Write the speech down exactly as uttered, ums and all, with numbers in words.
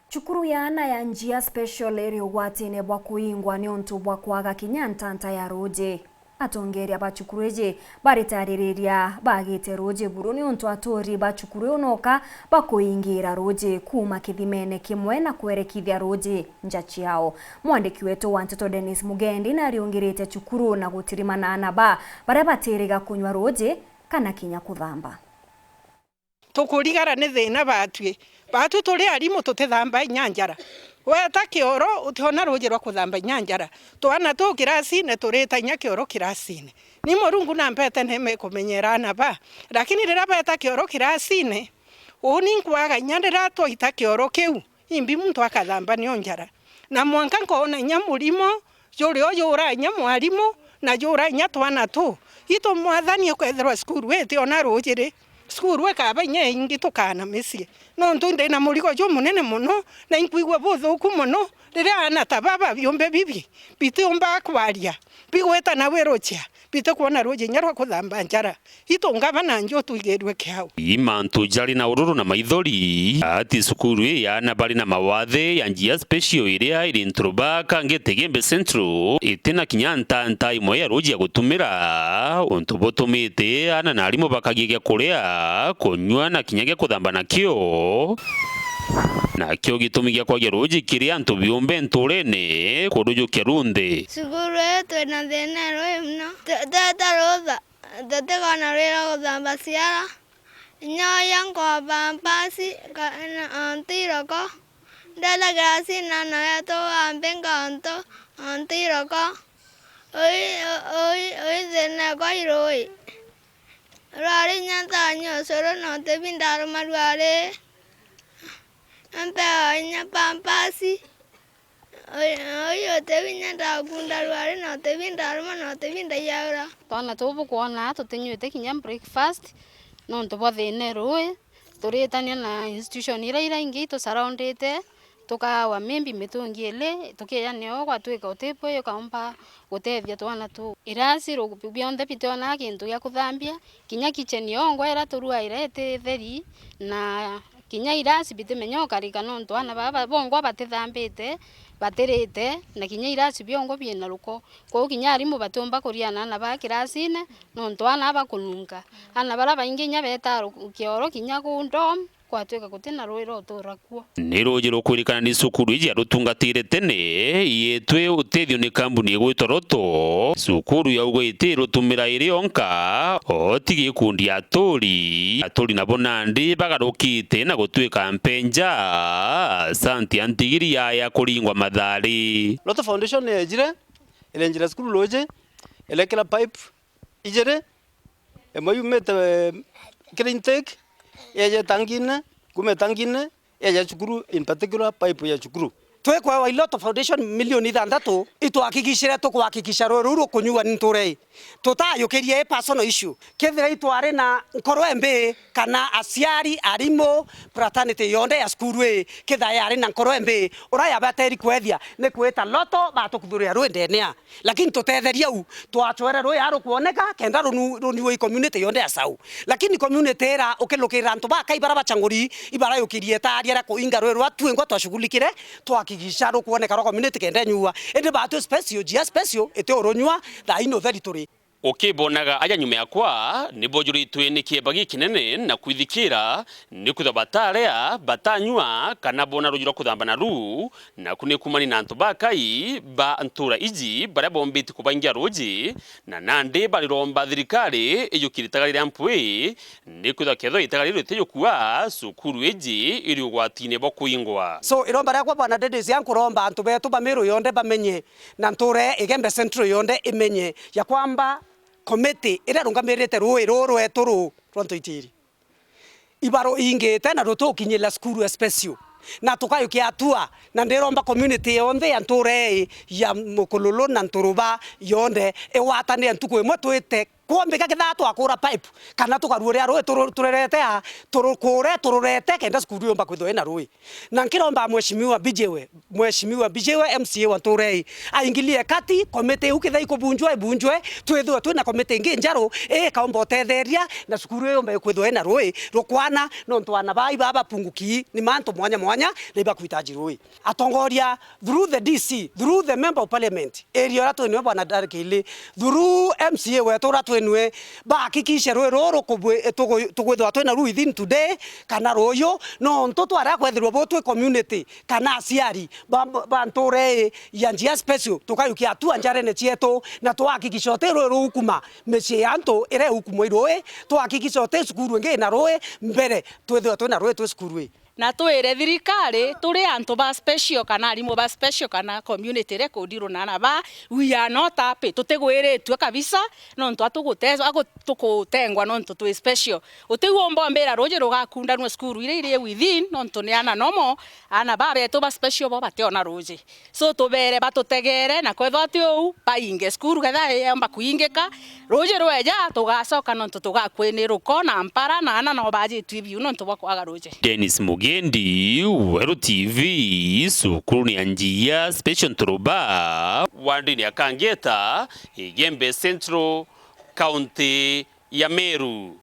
Cukuru ya aana ya Njia Special iri ugwatine bwa kuingwa niuntu bwa kwaga kinya ntanta ya ruuji. Atongeria ba cukuru iji baritaririria bagite ruuji buru niuntu aturi ba cukuru iu noka bakuingira ruuji kuuma kithimene kimwe na kwerekithia ruuji nja ciao. Mwandiki wetu wa nteto Dennis Mugendi nariungirite cukuru na gutirimana aana ba baria batiriga kunywa ruuji kana kinya kuthamba. Tukurigara ni thina batwi. Batwi turi arimu tutithamba inya njara. Weta kioro utiona ruuji rwa kuthamba inya njara. Twana tu kirasine turita inya kioro kirasine. Ni Murungu nampete neema ikumenyera aana ba. Lakini riria beta kioro kirasine, uuni nkwaga inya riria twaita kioro kiu, imbi muntu akathamba nio njara. Na mwanka nkoona inya murimo, juri o jura inya mwarimu, na jura inya twana tu. Itu Mwathani ukethirwa cukuru itiona ruuji ri, cukuru ikaba inya ingi tukaana micii. Nontu ndi na murigo jumunene mono, na inkwigua buthuuku mono riria aana ta baba biumbe bibi bitiumba kwaria, bigwita na wiruchia, bitikwona ruuji inya rwa kuthamba njara. Itu ngavana nju twigirue kiau. I mantu jari na ururu na maithori, ati cukuru ii ya aana bari na mawathe ya Njia Special iria iri Nturubaka, Ngete Igembe Central, iti na kinya ntanta imwe ya ruuji ya gutumira, untu butumite aana na arimu bakagia gia kuria, kunyua na kinya gia kuthamba nakio. Nakio gitumi gia kwagia ruuji kiri antu biumbe nturene kurujukia runthe. Cukuru ii twina thina ruuji mono. Tweta rutha. Tutikona rwira guthamba ciara. Inya uya nkoa pampasi ka-, na, o ntiroko. Ndethagira sina noya tuwambi ngonto o ntiroko. Ui, ui, ui thina ekwa irui. Rwari inya ntanyua ucuru na utibi ndaruma rwari. Mpeo inya pampasi. Oi, oi, utibi inya ndakunda rwari, na utibi ndaruma, na utibi ndaiyaura. Twana tuu bukwona tutinyuite kinya breakfast, nontu bwa thina e ruui. Turitania na institution iria, iria ingi itusurroundite, tukawa maybe mitungi ili, tukiya nio gwatuika utibui ukaumba gutethia twana tuu. Irasi ru-, bionthe bitiona kintu gia kuthambia, kinya kitchen yongwa iria turuaira iti theri, na kinya irasi bitimenya ukarika, nontu aana baba bongwa batithambite, batirite, na kinya irasi biongwa biina ruko. Kwou kinya arimu batiumba kuria na aana baa kirasine, nontu aana bakununka. Aana baria baingi inya betaa ru-, kioro kinya kuu dorm, kwatuika gutina ruui rwa utura kuo. Ni ruuji rukwirikana ni cukuru iji yarutungatire tene, yetwe utethio ni kambuni igwitwa Roto. Cukuru yauga iti irutumira iri yonka, o ti gikundi aturi. Aturi nabo nandi bagarukite na gutuika mpenja. Santi ya ntigiri yaya kuringwa mathari. Roto Foundation yejire, irenjira cukuru ruuji, irekira pipe ijiri, imwe yumite, eh, kiri intake, yeja itangine, kuma itangine, yeja cukuru, in particular, pipe ya cukuru. Twikwewa Iloto Foundation milioni ithanthatu, itwakikishire tukwakikisha ruui ruu rukunyua ni ntuura ii. Tutayukirie i personal issue. Kethira itwari na nkoro imbi, kana aciari, arimu, fraternity yonthe ya cukuru ii, kethira yari na nkoro imbi, uria yabateri kwethia ni kwita Loto batukuthuria ruui ndene aa. Lakini tutetheria u, twacwere ruui aa rukwoneka, kenda runu-, runyue i community yonthe ya Sau. Lakini community ira ukilukirira antu bakai bara bachanguri, ibarayukirie itaria ria kuinga ruui rwa twingwa twashughulikire, twakigisha rukwoneka rwa community kenda inyua. Indi batwi special, jia special, iti urunyua, thaa ino utheri turi. Ukibonaga aja nyuma yakwa, ni bojuritwe ni kieba gikinene na kwithikira, nikwithwa bataria, batanyua, kana bona ruuji rwa kuthamba naru, naku ni kumani na antu bakai ba ntuura iji, baria bombiti kubaingia ruuji, na nandi bariromba thirikari iyukie ritagari ria mpwi, nikwithwa kethwa ritagari riu ritiyukua, cukuru iji iri ugwatine bwa kuingwa. So, iromba riakwa, Bwana Dennis, ya nkuromba antu betu ba Meru yonthe bamenye, na ntuura Igembe Central yonthe imenye ya kwamba komiti iria irungamirite ruui ruu rwetu ruu rwa Ntoitiri, ibaruingite na rutukinyira cukuru ya special, na tukayukia hatua, na ndiromba community yonthe ya ntuura ii ya Mukululu na Nturuba yonthe igwatanire ntuku imwe twite Kwombika kethaa twakura pipe, kana tukaruuria ruui turu-, turerete a, turukure, tururete, kenda cukuru yumba kwithirwa ina ruui. Na nkiromba Mheshimiwa Bijiwe, Mheshimiwa Bijiwe, M C A wa Nturei, aingilie kati, komiti iu kethaa ikubunjwa, ibunjwe, twithirwe twina komiti ingi njeru, ikaumba utetheria, na cukuru iu yumba ikwithirwa ina ruui rukwana, nontu aana bai baba bapunguki ni mantu mwanya mwanya, na ibakuhitaji ruui. Atongoria, through the D C, through the member of parliament, area uria twinwe bwana Darkili, through M C A wetu uria twinwe, bahakikishe ruui ruru kubwi-, tugu-, tugwithirwa twina ruui within today kana ruuyu, nontu twaria kwethirwa bo twi community kana aciari ba, ba ntuura ii ya Njia Special, tukayukia hatua njarene cietu, na twahakikisha uti ruui rugukuma micii ya antu iria igukumwa i ruui, twahakikisha uti cukuru ingi ina ruui mbere twithirwa twina ruui twi cukuru ii. Na twire thirikari, turi antu ba special, kana arimu ba special, kana community iria ikundiruna na ba, we are not happy. Tutigwiritue kabisa, nontu atugutezwa, agu-, tukutengwa nontu twi special. Utiu umba umbira ruuji rugakundanua cukuru iria iri within, nontu ni ana normal, ana ba betu ba special bo bationa ruuji. So, tubere batutegere, na kwethwa ti uu, bainge cukuru ketha yomba kuingika, ruuji rweja, tugacoka nontu tugakwini ruko na mpara, na ana no bajitwi biu nontu bwa kwaga ruuji. Dennis Mugendi, Weru T V, cukuruni ya Njia, Special Nturuba, wandini ya Kangeta, Igembe Central, kaunti ya Meru.